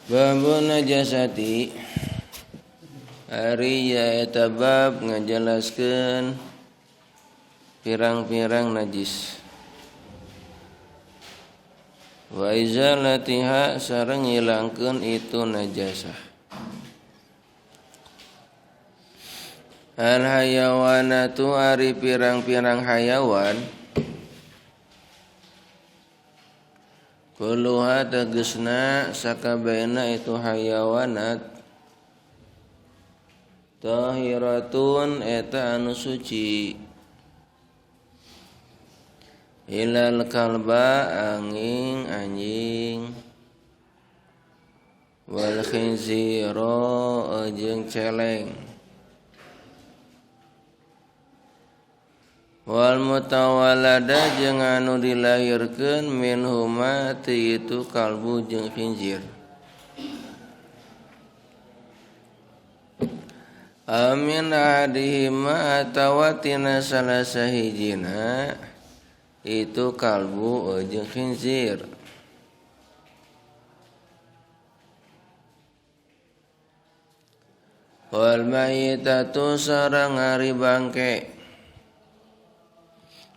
Babun najasati ari eta bab ngajelaskeun pirang-pirang najis. Wa izalatiha sareng ngilangkeun itu najasah. Al hayawanatu ari pirang-pirang hayawan kulluha tegesna sakabehna itu hayawanat tahiratun eta anu suci ilal kalba angin anjing wal khinzira jeung celeng wal mutawalada jeung anu dilahirkeun minhuma ti itu kalbu jeung khinzir. Amin adihima atawa tina salah sahijina itu kalbu jeung khinzir. Wal mayitatu sareng ari bangke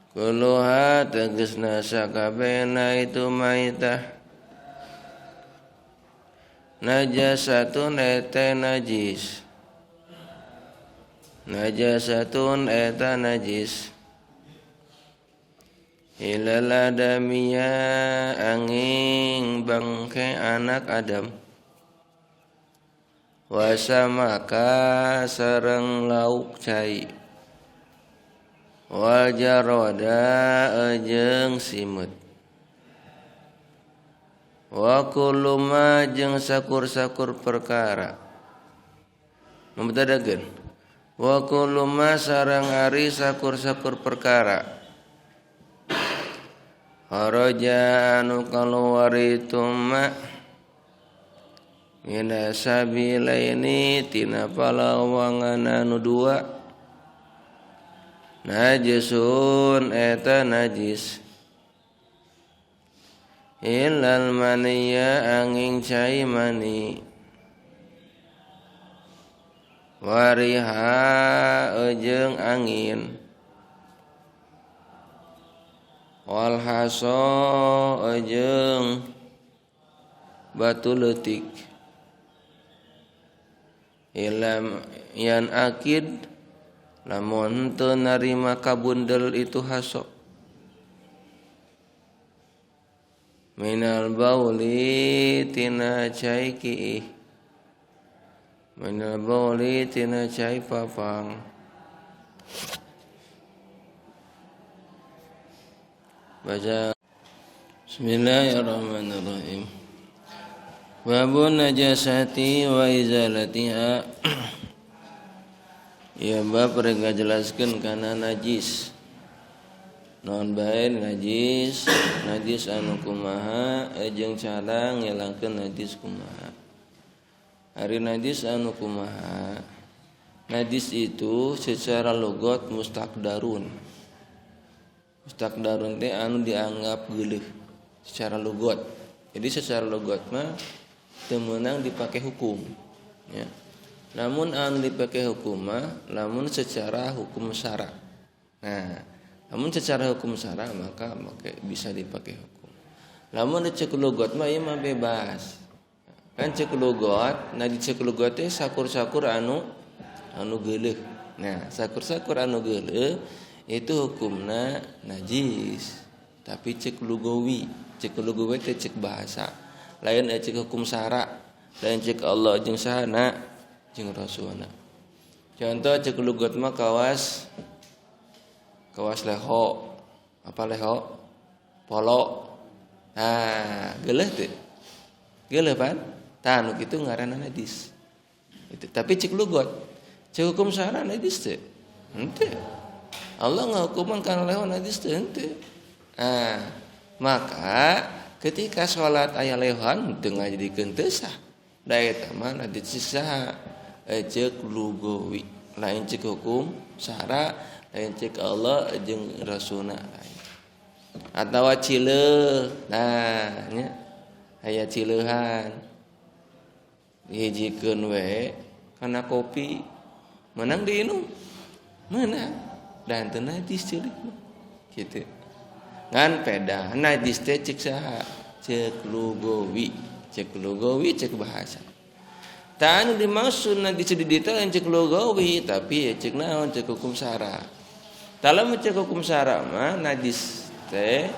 kuluha tegesna sakabehna itu maitah najasatun eta najis najasatun eta najis ilal adamiyya angin bangke anak Adam wasamaka sareng lauk cai wal jaroda jeung simut wa kullu ma jeung sakur-sakur perkara mubtadakeun wa kullu ma sareng ari sakur-sakur perkara kharaja anu kaluar itu ma mina sabilaini tina palawangan anu dua najisun eta najis ilal maniya angin cai mani wariha jeung angin wal haso jeung batu leutik ilam yan akid lamun teu narima kabundel itu haso minal bauli tina cai kiih minal bauli tina cai papang. Baca. Bismillahirrahmanirrahim. Babun najasati wa izalatiha. Ya bab rek ngajelaskeun kana najis. Naon bae najis, najis anu kumaha jeung cara ngilangkeun najis kumaha. Ari najis anu kumaha? Najis itu secara logot mustaqdarun. Mustaqdarun teh anu dianggap geuleuh secara logot. Jadi secara logot mah teu meunang dipake hukum, ya. Namun anu dipakai hukum mah lamun secara hukum syara. Nah, namun secara hukum syara maka bisa dipakai hukum. Lamun cek logot mah ieu mah bebas. Kan cek logot, nah di cek logot teh sakur-sakur anu geuleuh. Nah, sakur-sakur anu geuleuh itu hukumna najis. Tapi cek lugawi teh cek bahasa. Lain cek hukum syara, lain cek Allah jeung sahana jeung rasulna. Contoh cek lugat mah kawas leho. Apa leho? Polo. Nah, geuleuh teu? Geuleuh pan? Tah nu kitu ngaranna najis. Itu tapi cek lugat. Cek hukum syara najis teu? Henteu. Allah ngahukuman kana leho najis teu? Henteu. Nah, maka ketika salat aya lehoan teu ngajadikeun teu sah. Da eta mah najis saha? Cek lugawi, lain cek hukum syara, lain cek Allah jeung rasulna lain. Atawa cileuh, nah nya aya cileuhan. Dihijikeun we kana kopi menang diinum. Menang. Dan teu najis ceurik mah. Kitu. Ngan pedah najis teh cek saha? Cek lugawi, cek lugawi cek bahasa. Tah anu dimaksud najis di dieu teh cek lugawi tapi cek naon cek hukum syara. Tah lamun cek hukum syara mah najis teh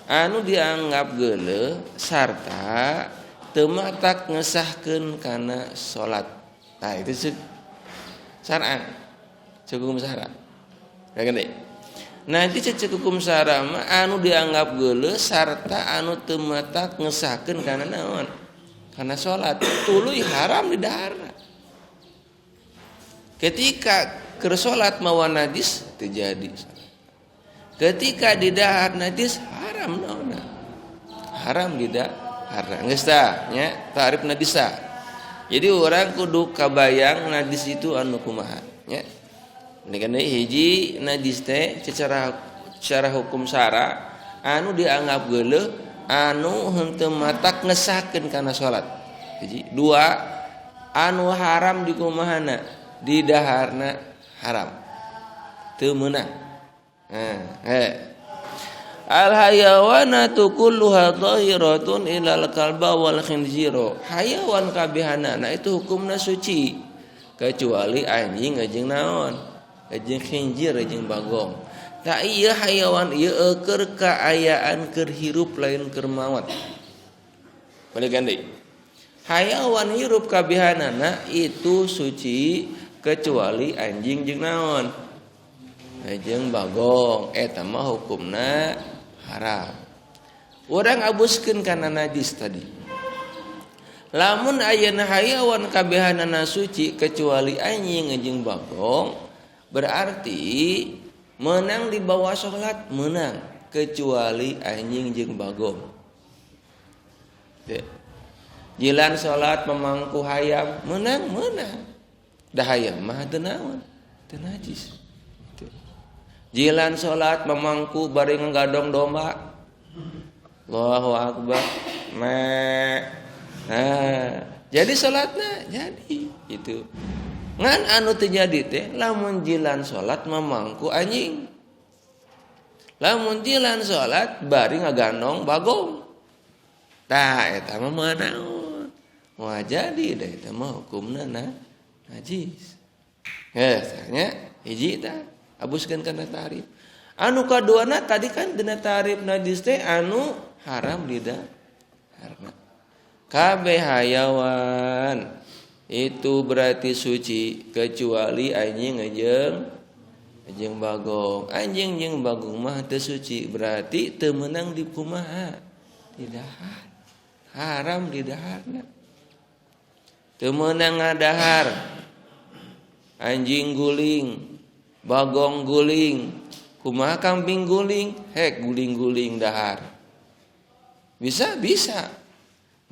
anu dianggap geuleuh sarta teu matak ngesahkeun kana salat. Tah itu cek syar'an, cek hukum syara. Ya gede. Nanti cek hukum syara mah anu dianggap geuleuh sarta anu teu matak ngesahkeun kana naon? Kana salat tuluy haram di daharna. Ketika keur salat mawa najis teu jadi. Ketika di dahar najis haram naonna. Haram di daharna. Geus tah nya tarif najis. Jadi orang kudu kabayang najis itu anu kumaha nya. Ini kan hiji najis teh secara hukum syara anu dianggap geuleuh anu henteu matak ngesahkeun kana salat. Hiji, dua anu haram di kumahana di daharna haram. Teu meunang. Al hayawanatu kulluha dhahiratun ilal kalba wal khinzira. Hayawan kabehanana itu hukumna suci kecuali anjing jeung naon? Jeung khinzir jeung bagong. Tak ieu hayawan ieu keur kaayaan keur hirup lain keur maot. Balik deui. Hayawan hirup kabehanana itu suci kecuali anjing jeung naon? Jeung bagong. Eta mah hukumna haram. Urang abuskeun kana najis tadi. Lamun ayeuna hayawan kabehanana suci kecuali anjing jeung bagong, berarti menang di bawah salat menang kecuali anjing jeung bagong. Jilan salat memangku hayam menang menang. Da hayam mah teu naon? Teu najis. Jilan salat memangku bari nggadong domba. Allahu akbar. Me. Nah, jadi salatna jadi gitu. Ngan anu teu jadi teh lamun jilan salat memangku anjing. Lamun jilan salat bari ngagandong bagong. Tah eta mah manaon. Moal jadi da eta mah hukumna najis. Heh, nya hiji tah abuskeun kana tarif. Anu kaduana tadi kan dina tarif najis teh anu haram di daharna. Kabeh hayawan itu berarti suci kecuali anjing jeung bagong. Anjing jeung bagong mah teu suci berarti teu meunang di kumaha? Di dahar. Haram di daharna. Teu meunang ngadahar. Anjing guling, bagong guling, kumaha kambing guling, hek guling-guling dahar. Bisa bisa.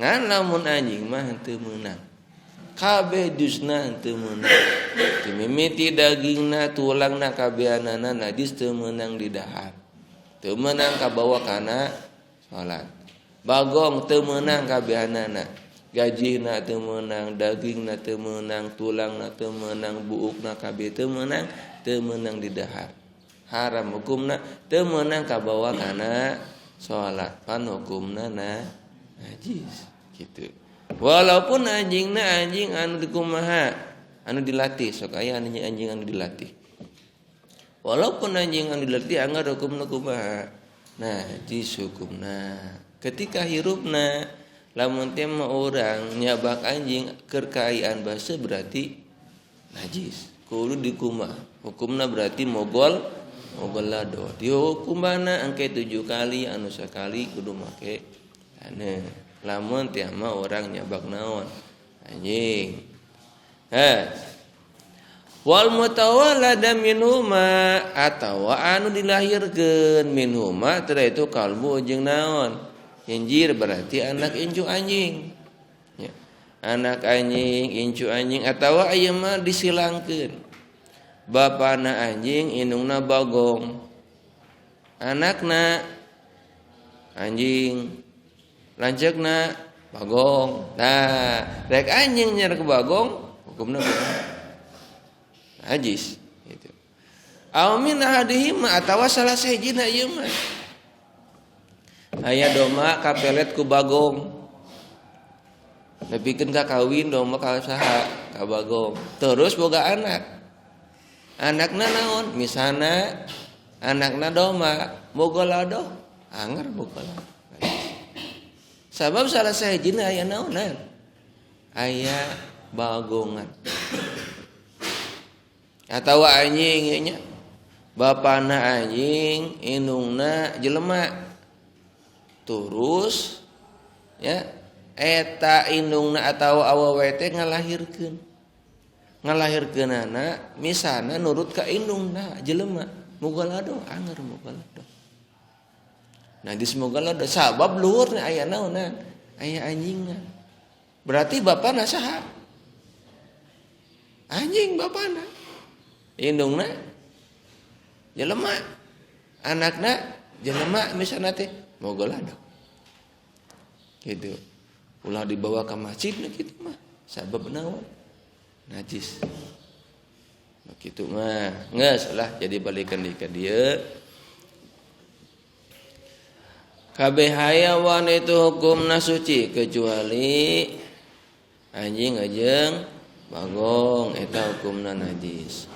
Ngan lamun anjing mah teu meunang. Kabeh jusna teu meunang. Mimiti dagingna tulangna kabehanana najis teu meunang di dahar. Teu meunang kabawa kana salat. Bagong teu meunang kabehanana. Gajihna teu meunang, dagingna teu meunang, tulangna teu meunang, buukna kabeh teu meunang, teu meunang di dahar. Haram hukumna teu meunang kabawa kana salat. Pan hukumna najis gitu. Walaupun anjingna anjing anu dikumaha, anu dilatih, sok aya anjing anu dilatih. Walaupun anjing anu dilatih anggar hukumna kumaha? Najis hukumna. Ketika hirupna lamun teh mah urang nyabak anjing keur kaayaan basa berarti najis. Kudu dikumaha. Hukumna berarti mogol lado. Dihukumana engke 7 kali anu sakali kudu make taneuh. Lamun teh mah urang nyabak naon? Anjing. Heh. Wal mutawallada minhuma atawa anu dilahirkeun minhuma teh itu kalbu jeung naon? Injir berarti anak incu anjing. Ya. Anak anjing, incu anjing atawa ieu mah disilangkeun. Bapana anjing, indungna bagong. Anakna anjing, lanceukna Bagong. Nah, rek anjing nyer ke bagong, hukumna najis gitu. Aw min ahadihima atawa salah sahijina ieu mah. Aya domba kapelet ku bagong. Nepikeun ka kawin domba ka saha? Ka bagong. Terus boga anak. Anakna naon? Misana anakna domba, boga ladoh, anger boga ladoh. Sabab salah sahijina aya naonan? Aya bagongan. Atawa anjing nya. Bapana anjing, indungna jelema. Terus ya eta indungna atawa awewe teh ngalahirkeun. Ngalahirkeunana misana nurut ka indungna jelema. Moga ladoh anger moga ladoh. Najis moga ladoh sabab luhurna aya naonan? Aya anjingna. Berarti bapana saha? Anjing bapana. Indungna jelema. Anakna jelema misalna teh moga ladoh. Gitu. Ulah dibawa ke masjid kitu mah sabab naon? Najis. Kitu mah geus lah jadi balikan deui ka dieu. Kabeh hayawan itu hukumna suci kecuali anjing jeung bagong eta hukumna najis.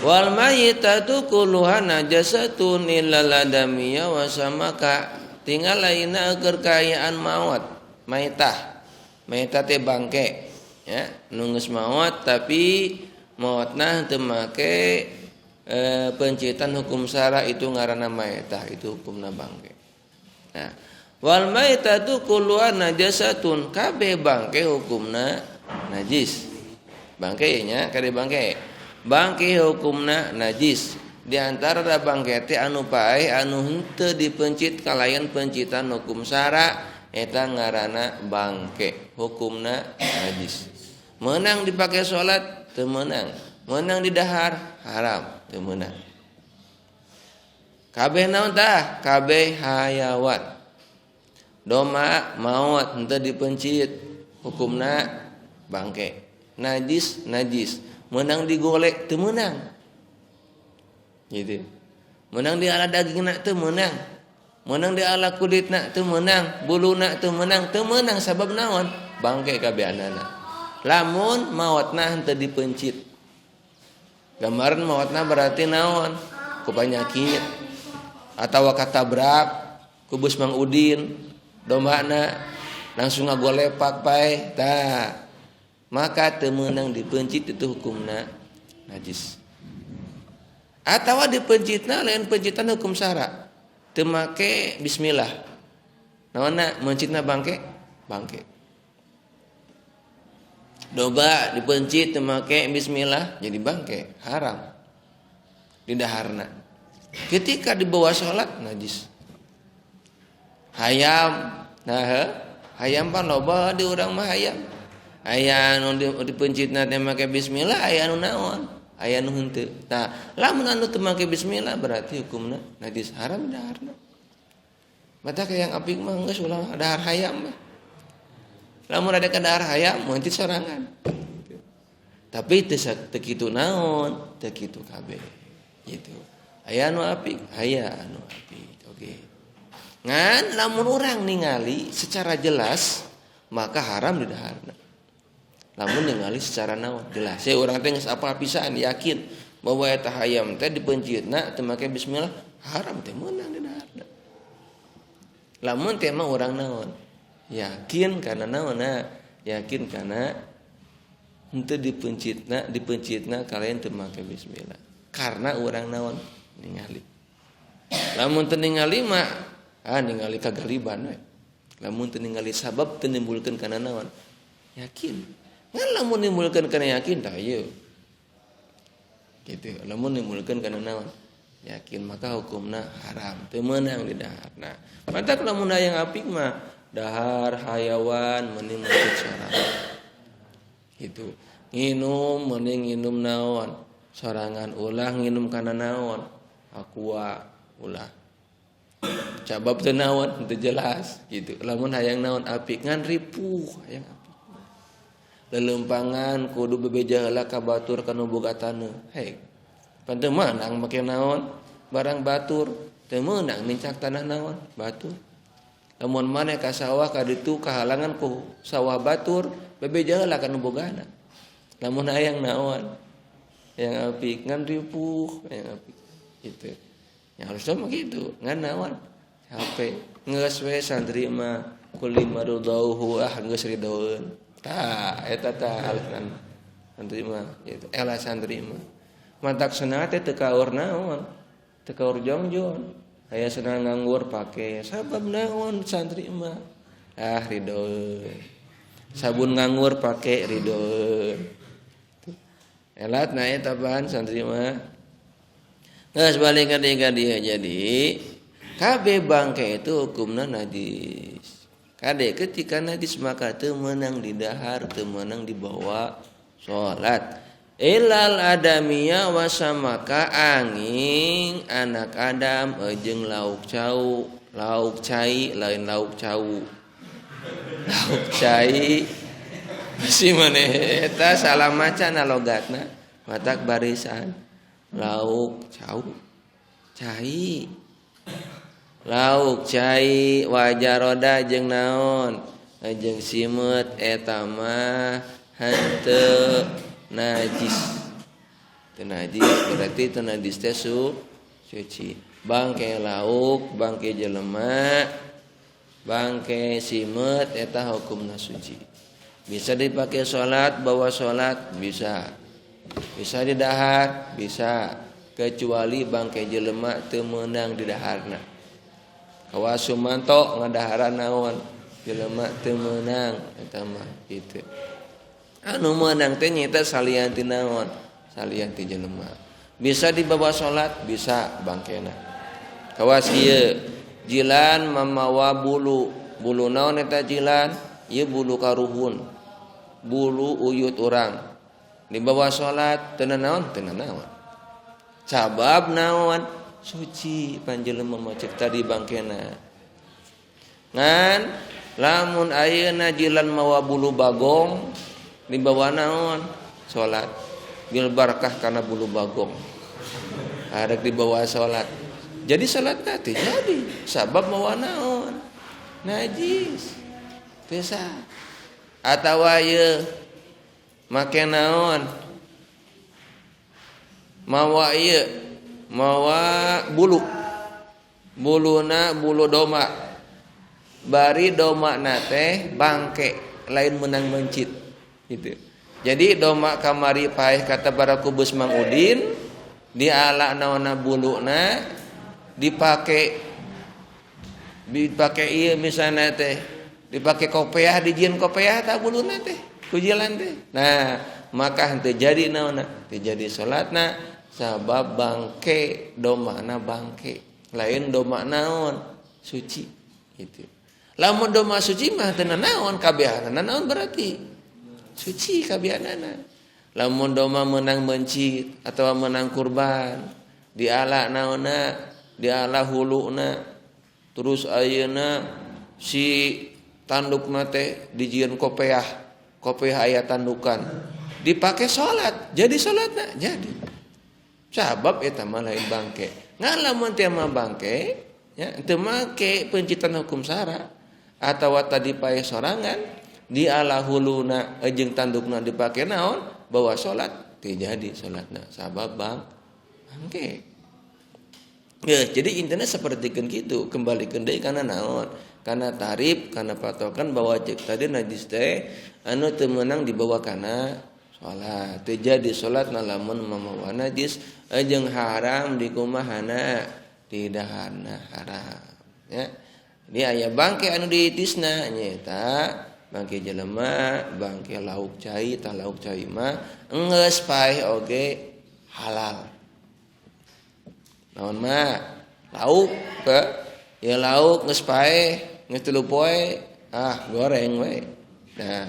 Wal mayyitatu kulluha najasatun illa ladamiyya wa samaka. Tinggal lainna keur kaayaan maot, maitah. Maitah teh bangke ya, nu geus maot tapi maotna teu make pencitan hukum syara itu ngaranna maitah, itu hukumna bangke. Nah, wal maitatu kulluha najasatun, kabeh bangke hukumna najis. Bangke nya kade bangke. Bangke hukumna najis. Di antara da bangke teh anu paeh anu henteu dipencit kalayan pencitan hukum syara eta ngaranna bangke, hukumna najis. Meunang dipake salat teu meunang, meunang didahar haram teu meunang. Kabeh naon tah? Kabeh hayawan. Domba maot henteu dipencit hukumna bangke. Najis najis. Meunang digolek teu meunang. Gitu. Meunang diala dagingna teu meunang. Meunang diala kulitna teu meunang, buluna teu meunang, teu meunang sabab naon? Bangke kabeanana. Lamun maotna henteu dipencit. Gambaran maotna berarti naon? Ku panyakit. Atawa katabrak ku bus Mang Udin dombana langsung ngagolepak pae tah maka teu meunang dipencit itu hukumna najis. Atawa dipencitna lain pencitan hukum syara teu make bismillah naonna mencitna bangke bangke. Domba dipencit teu make bismillah jadi bangke haram didaharna. Ketika dibawa sholat najis. Hayam, nah hayam pan loba di urang mah hayam. Aya anu dipencitna teh make bismillah, aya anu naon? Aya anu henteu. Tah, lamun anu teu make bismillah berarti hukumna najis haram daharna. Mata yang apik mah geus ulah dahar hayam mah. Lamun ada ka dahar hayam meuncit sorangan. Tapi teu kitu naon, teu kitu kabeh. Gitu. Aya anu apik, aya anu apik. Oke. Ngan lamun urang ningali secara jelas maka haram di daharna. Lamun ningali secara naon jelas. Saya urang teh geus apal pisan yakin bahwa eta hayam teh dipencitna teu make bismillah haram teh meunang di daharna. Lamun teh mah urang naon? Yakin kana naonna? Yakin kana henteu dipencitna, dipencitna kalian teu make bismillah. Karena urang naon? Ningali. Lamun teu ningali mah ningali kagaliban we. Lamun teu ningali sabab teu nimbulkeun kana naon? Yakin. Ngan lamun nimbulkeun kana yakin tah ieu. Gitu. Lamun nimbulkeun kana naon? Yakin maka hukumna haram, teu meunang di daharna. Matak lamun hayang apik mah dahar hayawan mending mencit sorangan. Gitu. Nginum mending nginum naon? Sorangan ulah nginum kana naon? Aqua ulah. Cabab teu naon teu jelas gitu. Lamun hayang naon apik ngan ripuh hayang apik. Lelempangan kudu bebeja heula ka batur kanu boga taneuh. Hei. Pan teu meunang make naon barang batur, teu meunang nincak tanah naon batur. Lamun maneh ka sawah ka ditu kahalangan ku sawah batur, bebeja heula ka nu bogana. Lamun hayang naon hayang apik ngan ripuh hayang apik gitu. Ya harusnya mah gitu, ngan naon capek geus we santri mah kulima ridauhu ah geus ridoeun. Tah eta tah alasan santri mah gitu. Elah santri mah mantak senang teh teu kaur naon, teu kaur jongjon. Aya senang nganggur pake sabab naon santri mah ah ridoeun. Sabun nganggur pake ridoeun. Elat na eta bahan santri mah. Geus balik ka dieu jadi kabeh bangke itu hukumna najis. Kade ketika najis maka teu meunang didahar, teu meunang dibawa salat. Ilal adamiyah wasamaka angin anak Adam jeung lauk cau, lauk cai lain lauk cau. Lauk cai si maneh eta salah maca na logatna, matak barisan. Lauk cau cai. Lauk cai wajaroda jeung naon jeung simeut eta mah henteu najis. Teu najis berarti teu najis teh suci. Bangke lauk, bangke jelema, bangke simeut eta hukumna suci. Bisa dipakai salat, bawa salat bisa. Bisa didahar, bisa. Kecuali bangke jelema teu meunang didaharna. Kawas Sumanto ngadaharan naon jelema teu meunang eta mah kitu. Anu meunang teh nyaeta salian ti naon? Salian ti jelema. Bisa dibawa salat, bisa bangkena. Kawas ieu jilan mamawa bulu. Bulu naon eta jilan? Ieu bulu karuhun. Bulu uyut urang. Dibawa salat teu naon? Teu naon. Sabab naon? Suci panjelema mah ceuk tadi bangkena. Ngan lamun ayeuna jilan mawa bulu bagong dibawa naon? Salat. Bil barkah kana bulu bagong. Arek dibawa salat. Jadi salatna teh jadi sabab mawa naon? Najis. Teu sah. Atawa ieu make naon? Mawa ieu mawa bulu. Buluna bulu domba. Bari domba na teh bangke, lain menang mencit gitu. Jadi domba kamari paeh kata para kubus Mang Udin diala naonna buluna dipake ieu misalna teh dipake kopeah dijieun kopeah tah buluna teh ku jalan teh. Nah, maka henteu jadi naonna, teu jadi salatna sabab bangke domana bangke lain doma naon suci gitu. Lamun doma suci mah teu naon kabehanana naon berarti suci kabehanana. Lamun doma menang mencit atau menang kurban diala naonna diala huluna terus ayeuna si tandukna teh dijieun kopeah, kopeah aya tandukan dipake salat jadi salatna jadi. Sabab eta mah lain bangke. Ngan lamun teu mah bangke, ya teu make pencitan hukum sara atawa tadi pae sorangan diala huluna jeung tandukna dipake naon bawa salat teu jadi salatna sabab bangke. Ya, jadi intinya sapertikeun kitu, kembalikeun deui kana naon? Kana tarif, kana patokan bahwa ceuk tadi najis teh anu teu meunang dibawa kana salat. Teu jadi salatna lamun mamawa najis jeung haram dikumahana didaharna haram ya. Ini aya bangke anu diitisna nyaeta bangke jelema, bangke lauk cai, tah lauk cai mah enggeus paeh oge halal. Naon mah lauk ke ya lauk geus paeh geus 3 poe ah goreng we. Nah,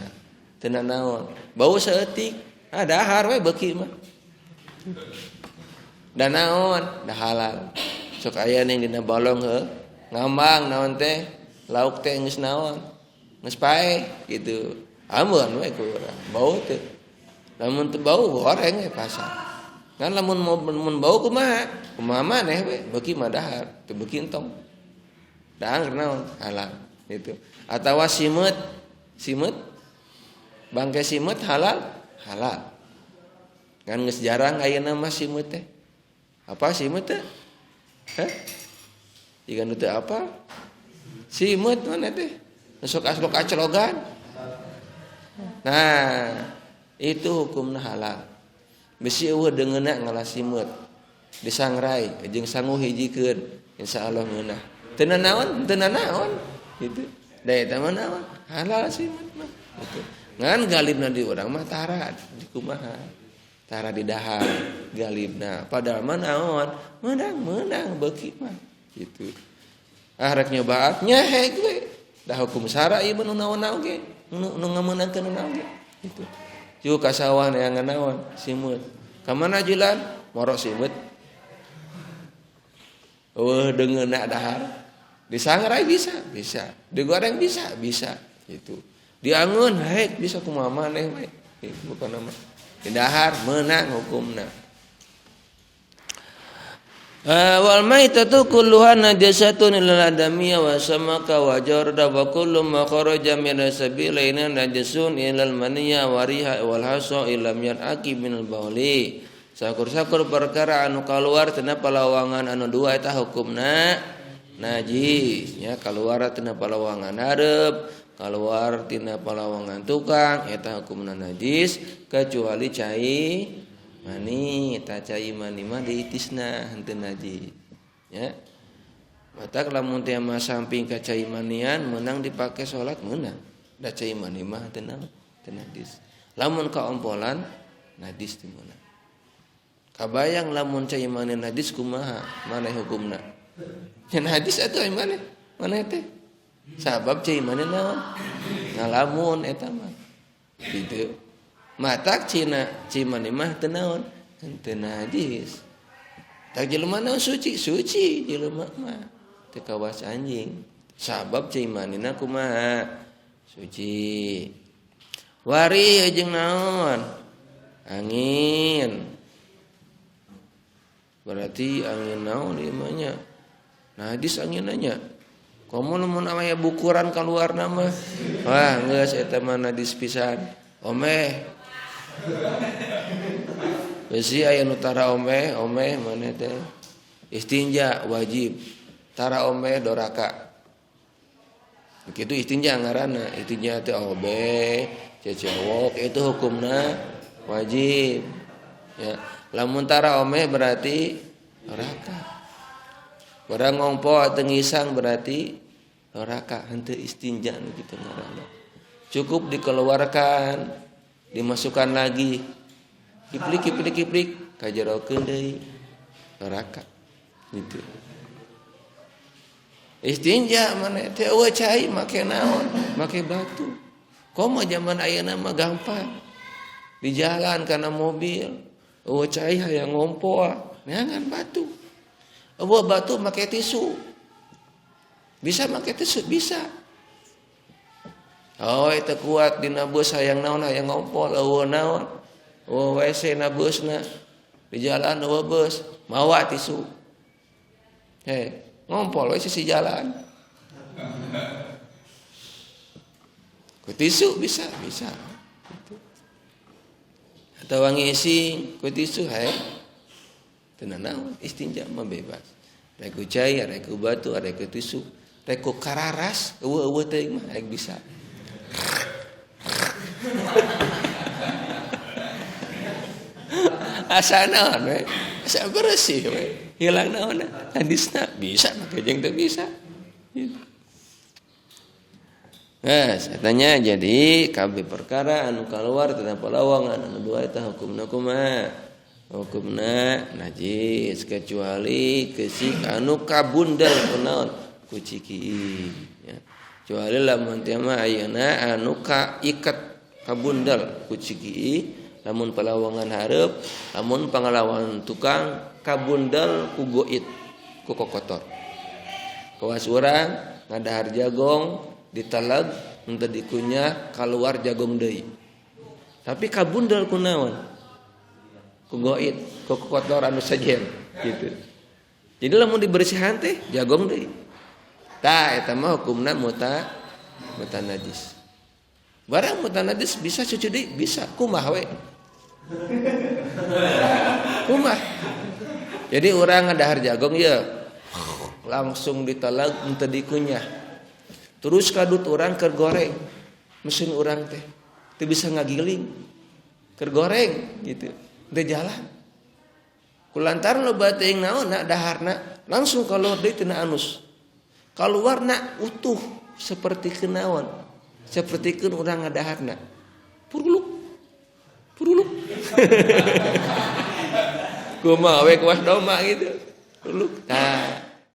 teu naon. Bau saeutik, ah dahar we beuki mah. Da naon? Da halal. Sok aya ning dina balong heuh. Ngambang naon teh lauk teh geus naon geus paeh gitu. Amun we ku urang bau teh. Lamun teu bau goreng we pasar. Kan lamun mun bau kumaha? Kumaha maneh we beuki mah dahar, teu beuki entong. Dahar naon? Halal gitu. Atawa simeut, simeut bangke simeut halal? Halal. Kan geus jarang ayeuna mah simeut teh. Apa simeut teh? Hah? Jika nu teu apa? Simeut mana teh? Sok aslok aclogan. Nah, itu hukumna halal. Bisi eueuh deungeunna ngalah simeut. Disangrai jeung sangu hijikeun, insyaallah ngeunah. Teu nanaon, teu nanaon gitu. Da eta mah naon? Halal simeut mah gitu. Ngan galibna di urang mah tara di kumaha? Tara di dahar galibna. Padahal mah naon? Meunang beuki mah. Gitu. Ah rek nyobaan nya hek we. Da hukum syara ieu mah nu naon-naon ge, nu ngameunangkeun naon ge. Gitu. Ju ka sawah neangan naon? Simeut. Ka mana julan? Moro simeut. Eueuh deungeunna dahar. Disangrai bisa, bisa. Digoreng bisa, bisa. Gitu. Diangeun hek bisa kumaha maneh we. Gitu bukan nama. Di dahar meunang hukumna. Wal maitatu kulluha najasatun ilal adamiyya wa samaka wa jarda wa kullu ma kharaja min sabilaina najasun ilal maniyya wa riha wal hasa illam yanaki minal bauli. Sakur-sakur perkara anu kaluar tina palawangan anu dua eta hukumna najis nya, kaluar tina palawangan hareup, kaluar tina palawangan tukang eta hukumna najis kecuali cai mani, ta cai mani mah diitisna henteu najis ya. Matak lamun teh mah samping ka cai manian meunang dipake salat meunang. Da cai mani mah henteu najis. Lamun kaompolan najis teu meunang. Kabayang lamun cai mani najis kumaha maneh hukumna? Nya najis atuh maneh. Maneh teh sabab cai mani naon? Ngalamun eta mah. Kitu. Matak cina cimani mah teu naon henteu najis. Tak jelema naon suci, suci jelema mah teu kawas anjing. Sabab cimanina kumaha? Suci. Wari jeung naon? Angin. Berarti angin naon ieu mah nya? Najis anginna nya. Komo lamun aya bukuran kaluar mah. Wah, geus eta mah najis pisan. Omeh. Besi aya nu tara omeh, omeh maneh teh istinja wajib. Tara omeh doraka. Kitu istinja ngaranna, istinja teh obeh, cecewok itu hukumna wajib. Ya, lamun tara omeh berarti doraka. Barang ngompo atau ngisang berarti doraka, henteu istinja nu kitu ngaranna. Cukup dikeluarkan, dimasukkan lagi, kiplik kiplik kiplik, kajerokeun deui neraka gitu. Istinja mana teh eueuh cai make naon? Make batu. Komo zaman ayeuna mah gampang. Di jalan kana mobil, eueuh cai hayang ngompo neangan batu. Eueuh batu make tisu. Bisa make tisu? Bisa. Oh, itu kuat dina beus hayang naon hayang ngompol eueuh naon. Eueuh WC na beusna. Di jalan eueuh beus, mawa tisu. Hei, ngompol we sisi jalan. Ku tisu bisa, bisa. Gitu. Atawa ngisi ku tisu hei. Teu naon, istinja mah bebas. Rek ku cai, rek ku batu, rek ku tisu, rek ku kararas, eueuh-eueuh teuing mah rek bisa. Asa naon we, asa bersih we, hilang naon hadisna bisa make jeung teu bisa. Gitu. Nah, saya tanya jadi kabeh perkara anu kaluar tina palawangan anu dua eta hukumna kumaha? Hukumna najis kecuali kesik anu kabundel kunaon ku ciki ya. Kecuali lamun teh mah ayeuna anu ka iket kabundel ku ciki, lamun palawangan hareup, lamun pangalawan tukang kabundel ku goit ku kokotor. Kawas urang ngadahar jagong diteleg henteu dikunyah keluar jagong deui. Tapi kabundel ku naon? Ku goit, ku kotor anu sejen gitu. Jadi lamun dibersihan teh jagong deui. Tah eta mah hukumna mutanajis. Barang mutanajis bisa cuci deui, bisa kumaha we. Kumaha. Jadi urang ngadahar jagong ya langsung diteleg henteu dikunyah. Terus kadut urang keur goreng. Mesin urang teh teu bisa ngagiling. Keur goreng gitu. Teu jalan. Kulantaran loba teuing naonna daharna langsung keluar deui tina anus. Kaluarna utuh seperti kenaon. Sapertikeun urang ngadaharna. Puruluk. Puruluk. Kumaha we kuas doma gitu. Puruluk. Nah,